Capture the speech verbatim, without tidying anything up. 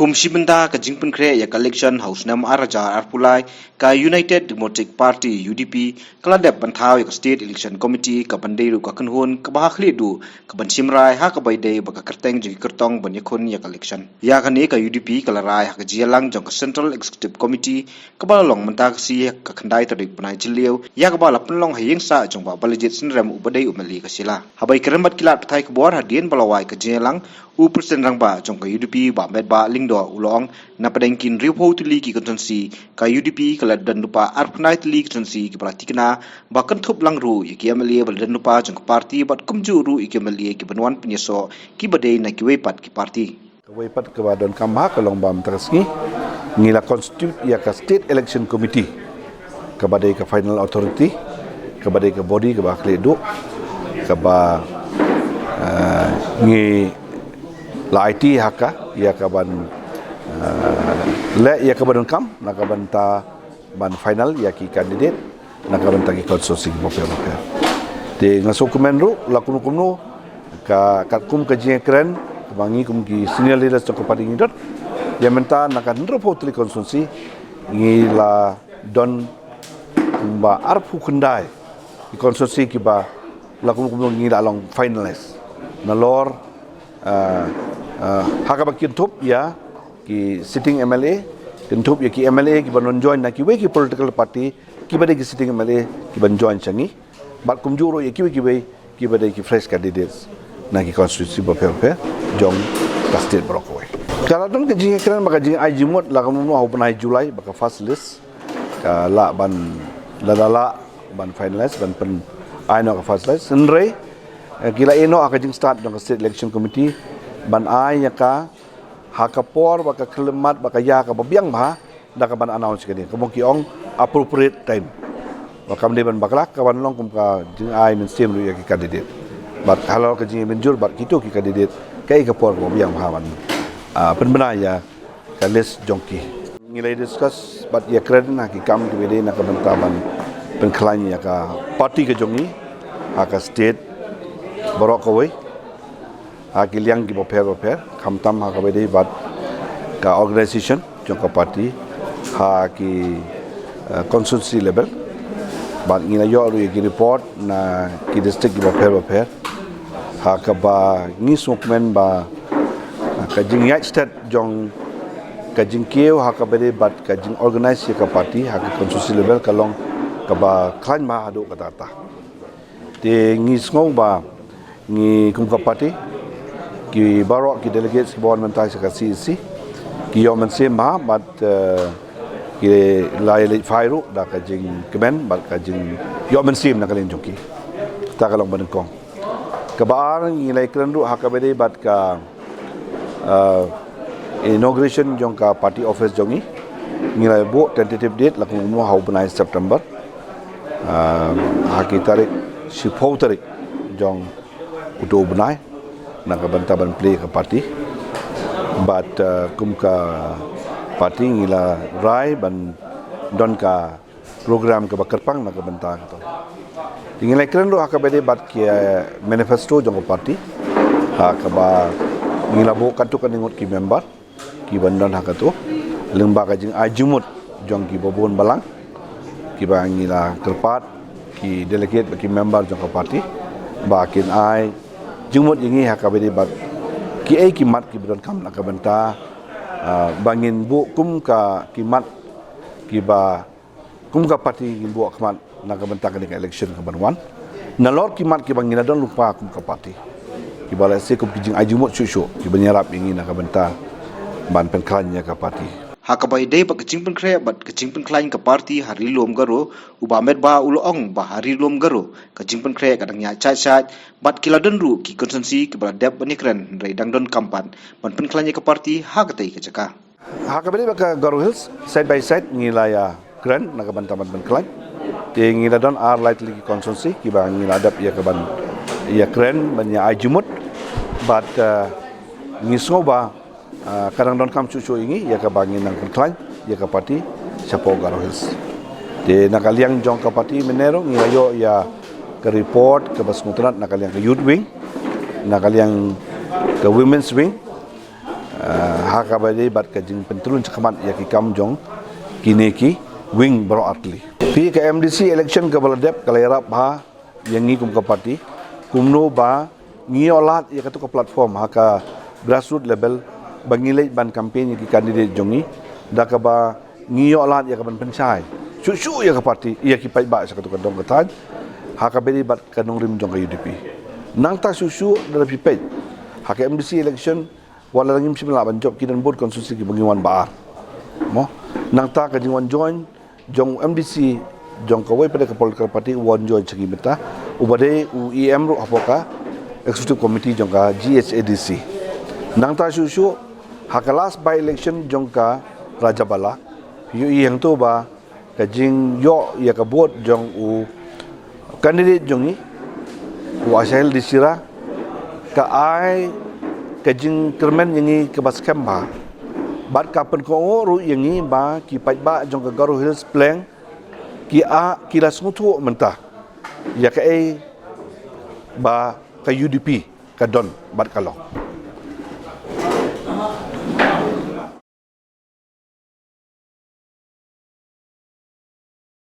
Kum shi bynta ka jingpynkhreh ïa ka election ha u snem ar hajar arphew lai, ka United Democratic Party, U D P, ka la dep ban thaw ïa ka State Election Committee ka ban dei ruh ka kynhun kaba ha khlieh duh ka ban shim rai ha kaba ïadei bad ka kyrteng jong ki kyrtong ban ïakhun ïa ka election. Ïa kane ka U D P ka la rai ha ka jingïalang jong ka Central Executive Committee kaba la long mynta ka sngi ha ka khyndai tarik bnai Jylliew, ïa kaba la pynlong ha ïing sah jong Bah Balajied Synrem uba dei u M L A ka Shella. Haba ïakren bad ki lad pathai khubor hadien ba la wai ka jingïalang, u President Rangbah jong ka U D P Bah Metbah Lyngdoh u la ong, na pdeng ki hynriewphew tylli ki constituency, ka U D P ka la don lypa arphew khyndai tylli ki constituency kiba la thikna ba kynthup lang ruh ïa ki M L A ba la don lypa jong ka party bad kumjuh ruh ïa ki M L A kiban wan pynïasoh kiba dei na kiwei pat ki party. Kawei pat kaba donkam ha ka long ba mynta ka sngi ngi la constitute ïa ka State Election Committee kaba dei ka final authority, kaba dei ka body kaba ha khlieh duh, kaba, eh, ngi la aiti ha ka ïa ka ban, eh, leh ïa kaba donkam na ka bynta ban final ïa ki candidate na ka bynta ki constituency bapher bapher. Te nga sngewkmen ruh la kumno kumno ka katkum ka jingïakren kaba ngi kum ki senior leaders jong ka party ngi don, ïa mynta na ka hynriewphew tylli constituency ngi la don kumba arphew khyndai ki constituency kiba la kumno kumno ngi la long finalist. Nalor, ah, ah, ha kaba kynthup ïa ki sitting M L A, kynthup ïa ki M L A kiba non join na kiwei ki political party kiba dei ki sitting M L A kiban join sha ngi, bad kumjuh ruh ïa kiwei kiwei kiba dei ki fresh candidates na ki constituency bapher bapher jong ka state baroh kawei. Ka la don ka jingïakren bad ka jingai jingmut la kumno kumno ha u bnai July ba ka first list ka lah ban la, la lah ban finalize ban pyn ai noh ka first list. Hynrei, eh, ki la ïeh noh ha ka jingstad jong ka State Election Committee ban ai ïa ka ha ka por ba ka khyllipmat ba ka ïa kaba biang bha da ka ban announce kane, kumba ki ong appropriate time. Ba kam dei ban bakla, ka ban long kum ka jingai mynsiem ruh ïa ki candidate. Bad halor ka jingmynjur bad kito ki candidate kaei ka por kaba biang bha ban, ah, pynbna ïa ka list jong ki. Ngi la discuss bad ïakren ha ki kam kiba dei na ka bynta ban pynkhlaiñ ïa ka party ka jong ngi ha ka state baroh kawei, ha ki liang kiba pher ba pher, khamtam ha kaba dei bad ka organization jong ka party ha ki, eh, constituency level. Bad ngi la ïoh ruh ïa ki report na ki district kiba pher ba pher ha kaba ngi sngewkmen ba, ah, ka jingïaid stet jong ka jingkiew ha kaba dei bad ka jingorganize ïa ka party ha ka constituency level ka long kaba khlaiñ bha haduh katta katta. Te ngi sngew ba ngi kum ka party, ki baroh ki delegates kiba wan mynta sha ka C E C ki ïoh mynsiem bha bad, eh, ki la ïaleit phai ruh da ka jingkmen bad ka jingïoh mynsiem na ka liang jong ki. Kata ka long ba nyngkong. Kaba ar, ngi la ïakren ruh ha kaba dei bad ka, eh, inauguration jong ka party office jong ngi. Ngi la buh tentative date la kumno kumno ha u bnai September, eh, ha ki tarik, shiphew tarik jong uto u bnai na ka bynta ban plie ka party. Bad, eh, kum ka party ngi la rai ban don ka program kaba kyrpang na ka bynta kato. Te ngi la ïakren ruh ha kaba dei bad ki, eh, manifesto jong ka party ha kaba ngi la buh katto katne ngut ki member kiban don ha kato, lyngba ka jingai jingmut jong kiba bun balang kiba ngi la kyrpad, ki delegate bad ki member jong ka party ba kin ai jingmut ïa ngi ha kaba dei bad kiei ki mat kiba donkam na ka bynta, ah, ba ngin buh kum ka ki mat kiba kum ka party ngin buh khmat na ka bynta kane ka election kaban wan. Nalor ki mat kiba ngi la don lypa kum ka party, kiba la sdang kum ki jingai jingmut shuh shuh kiban ïarap ïa ngi na ka bynta ban pynkhlaiñ ïa ka party. Ha kaba ïadei bad ka jingpynkhreh bad ka jingpynkhlaiñ ka party ha Ri Lum Garo, u Bah Metbah u la ong ba ha Ri Lum Garo ka jingpynkhreh ka dang ïaid shait shait bad ki la don ruh ki constituency kiba la dep ban ïakren, hynrei dang donkam pat ban pynkhlaiñ ïa ka party ha katei ka jaka. Ha kaba ïadei bad ka Garo Hills, side by side ngi la ïakren na ka bynta ban pynkhlaiñ. Te ngi la don ar lai tylli ki constituency kiba ngi la dep ïa ka ban ïakren ban ïa ai jingmut. Bad, eh, ngi sngew ba, eh, ka dang donkam shuh shuh ïa ngi ïa kaba ngin nang pynkhlaiñ ïa ka party shapoh Garo Hills. Te na ka liang jong ka party mynne ruh ngi la ïoh ïa ka report kaba sngewtynnat na ka liang ka youth wing, na ka liang ka women's wing, Uh, ha kaba dei bad ka jingpyntrun shakhmat ïa ki kam jong kine ki wing baroh artylli. Phi, ka MDC election kaba la dep ka la ïarap bha ïa ngi kum ka party, kumno ba ngi ïoh lad ïa katu ka platform ha ka grassroots level ba ngi leit ban campaign ïa ki candidate jong ngi, da kaba ngi ïoh lad ïa ka ban pynshai shuh shuh ïa ka party, ïa ki paidbah sha katu ka dong ka thaiñ, ha kaba dei bad ka nongrim jong ka UDP. Nangta shuh shuh, da phi peit ha ka MDC election, wat la ngim shym lah ban jop, ki don bun constituency kiba ngi wan ba ar. Mo, nangta ka jingwan join jong MDC jong kawei pat ka political party u wan join sha ngi mynta, uba dei u EM ruh hapoh ka executive committee jong ka GHADC. Nangta shuh shuh, ha ka last by election jong ka Rajabala, ïohi hangto ba ka jingïoh ïa ka vote jong u candidate jong ngi, u Asahel D Shira, ka ai ka jingkyrmen ïa ngi kaba skhem bha, bad ka pynkohnguh ruh ïa ngi ba ki paidbah jong ka Garo Hills Plain ki a, ki la sngewthuh mynta ïa kaei ba ka UDP ka don bad ka long.